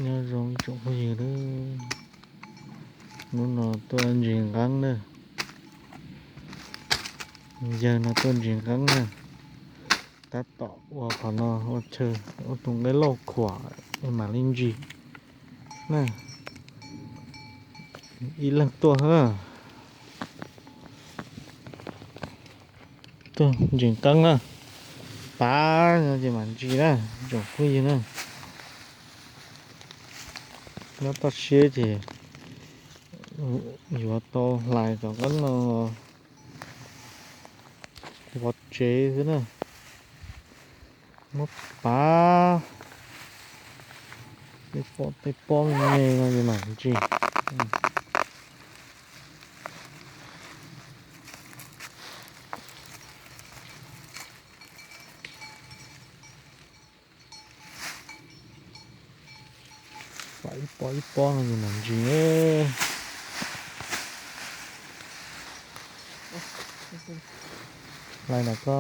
Nyob zoo tsoom phooj ywg, hnub no tuaj ntsis nqeeb na, yawg no tuaj ntsis nqeeb na, tab tom ua qhov no ua chaw, ua tus nqaij lauj khuam es mam li ntsis na. Ib leeg tuaj, tuaj ntsis nqeeb na, pav no ces mam ntsis na, tsoom phooj ywg na. Nyob toj siab ces yuav tau hlais cov nqeeb no vov tsev xwb na. Muab pav tej pob tej pob me no ces mam ntsis. Pom ib pob ib pob no yus mam ntsis. Hlais ntawm ko.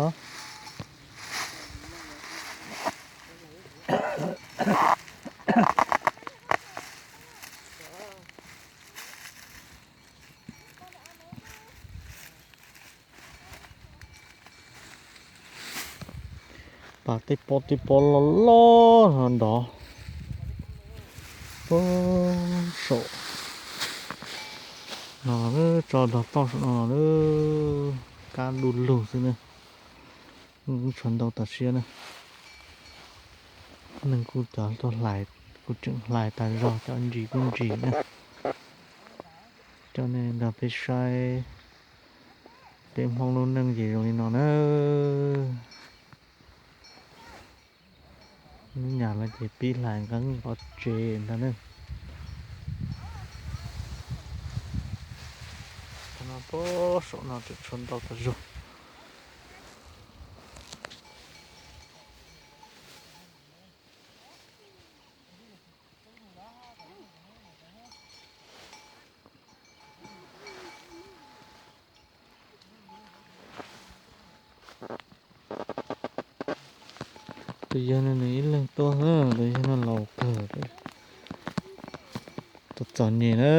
Pas tej pob tej pob loj loj no nrov puag saum no, tso dog toj saum no los kab du lug xwb na. Kuj tshuav ntau tas siab na. Neeg kuj cov tuaj hlais, kuj tseem hlais tas zog, cov ntsis kuj ntsis na. Coj nej nrog peb saib peb Hmoob lub neej ces zoo li no na. Nyob nyam no ces pib hlais nqeeb vov tsev ntag na. Thaum no puag saum no tseem tshuav ntau tas zog. Tus yawg no nws ib leeg tuaj, tus yawg no laus kawg, tus txom nyem na.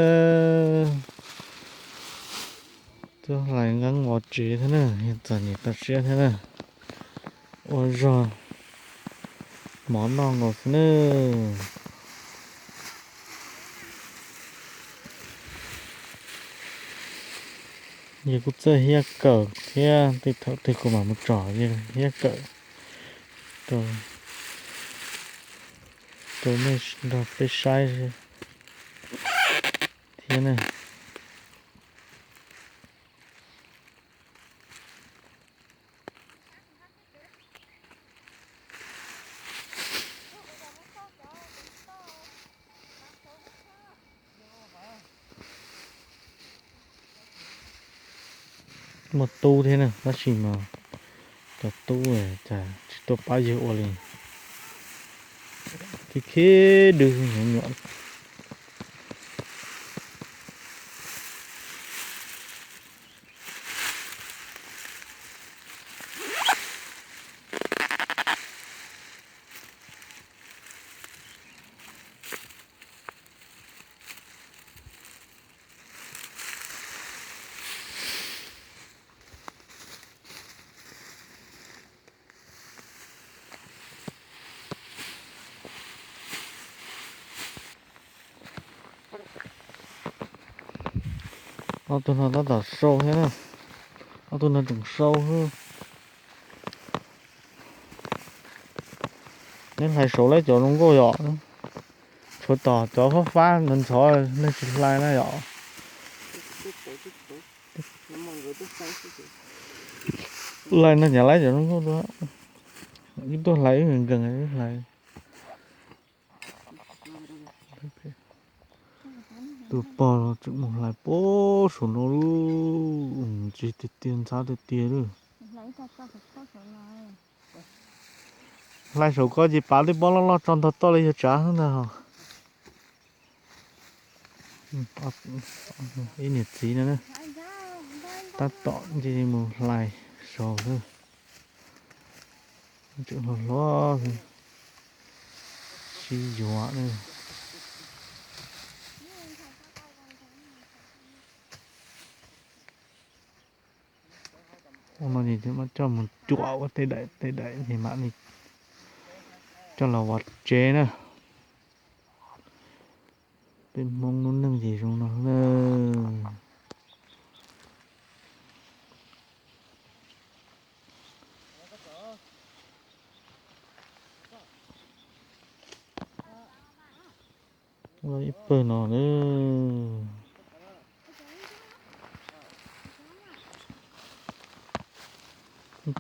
Tuaj hlais nqeeb vov tsev thiab na, yawg txom nyem tas siab thiab na. Ua zog mov noj nkaus xwb na. Yawg kuj txawj hiab kawm thiab, tej thaum twg kuv mam mus tsom yawg hiab kawm rau nej nrog peb saib thiab na. Muaj tub thiab na, tab sis mas cov tub cas tsis tuaj pab yawg ua li. Khib khib dwb nyuam nyuam. Ob tug no tab tom sau thiab na. Ob tug no tseem sau xwb. Neb hlais saud lawm cov zoo nkauj yom. Tshuav tom cov fab fab ntxhov ntxhov nej tsis hlais na yom. Hlais no nyav lawm cov zoo nkauj dua. Wb tuaj hlais wb nkees wb hlais. Tus pog los tseem mus hlais puag saum no lub, ntsis tiag tiag ntxhab tiag tiag lawm. Hlais saum ko ces pav tej pob loj loj tso ntog toj li yawg tsav ntag. Ib niam txiv no tab tom nce mus hlais saud xwb. Tseem hluas hluas xwb, sib yuav na. No ces mam coj mus cuam ua tej daim tej daim ces mam li coj los ua tsev na. Peb Hmoob lub neej ces zoo no na. Ib pawg no na,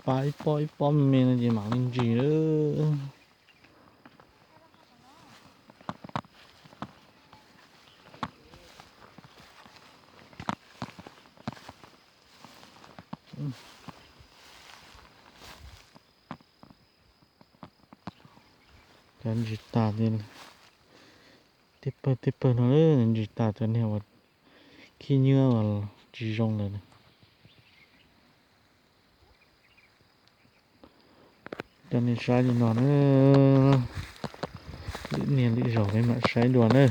pab ib pob ib pob me no ces mam li ntsis lawm. Cov ntsis tas, tej pawg tej pawg no ntsis tas cov niag uas khib nyiab uas tsis zoo lawm na. Coj nej saib li no na, lwm niaj lwm zaus peb mam saib dua na.